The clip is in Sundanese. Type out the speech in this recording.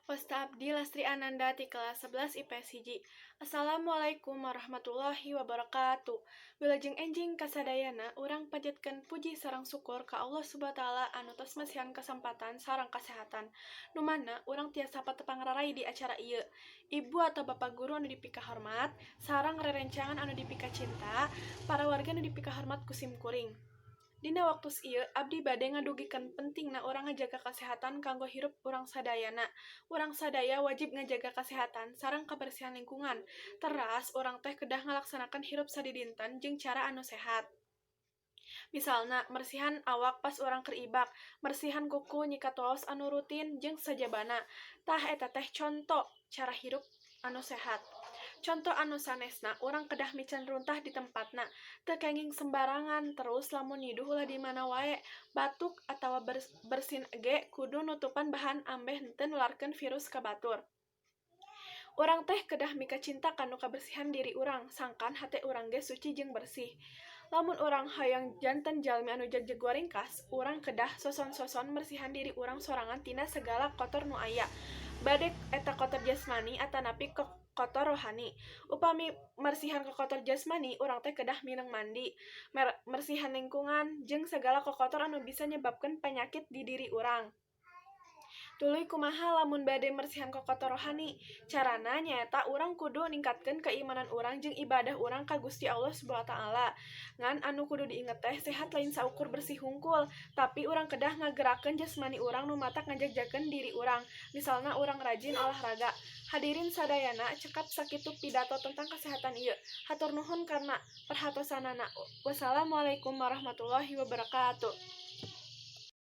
Wasta abdi Lastri Ananda ti kelas 11 IPS 1. Assalamualaikum warahmatullahi wabarakatuh. Wilujeng enjing kasadayana, urang panjatkeun puji sareng syukur ka Allah Subhanahu wa Taala anu tos masihan kasempatan sareng kasehatan, nu mana urang tiasa patepang raray di acara ieu. Ibu atau bapak guru anu dipikahormat, sareng rerencangan anu dipikacinta, para warga anu dipikahormat ku sim kuring. Dina waktu ieu abdi bade ngadugikeun pentingna urang ngajaga kasehatan kanggo hirup urang sadayana. Urang sadaya wajib ngajaga kasehatan sareng kabersihan lingkungan. Teras urang teh kedah ngalaksanakeun hirup sadidinten jeung cara anu sehat. Misalna mersihan awak pas urang keur ibak, mersihan kuku, nyikat waos anu rutin, jeung sajabana. Tah, eta teh conto cara hirup anu sehat. Conto anu sanesna, urang kedah miceun runtah di tempatna, teu kenging sembarangan, terus lamun nyiduh ulah di mana wae, batuk atawa bersin ge kudu nutupan bahan ambeh henteu nularkeun virus ka batur. Urang teh kedah mikacinta kana kabersihan diri urang, sangkan hate urang ge suci jeung bersih. Lamun urang hayang janten jalmi anu jagjeg waringkas, urang kedah soson-soson mersihan diri urang sorangan tina segala kotor nu aya. Bade eta kotor jasmani atanapi kotor rohani. Upami mersihan kokotor jasmani, urang teh kedah mindeng mandi, mersihan lingkungan, jeung segala kokotor anu bisa nyebabkeun panyakit di diri urang. Tuluy kumaha lamun bade mersihan kokotor rohani? Carana nyaeta urang kudu ningkatkeun keimanan urang jeung ibadah urang ka Gusti Allah Subhanahu wa Taala. Ngan anu kudu diinget teh, sehat lain saukur bersih hungkul, tapi urang kedah ngagerakeun jasmani urang nu matak ngajagjagkeun diri urang. Misalna urang rajin olahraga. Hadirin sadayana, cekap sakitu pidato tentang kesehatan ieu. Hatur nuhun karena perhatosanana. Wassalamualaikum warahmatullahi wabarakatuh.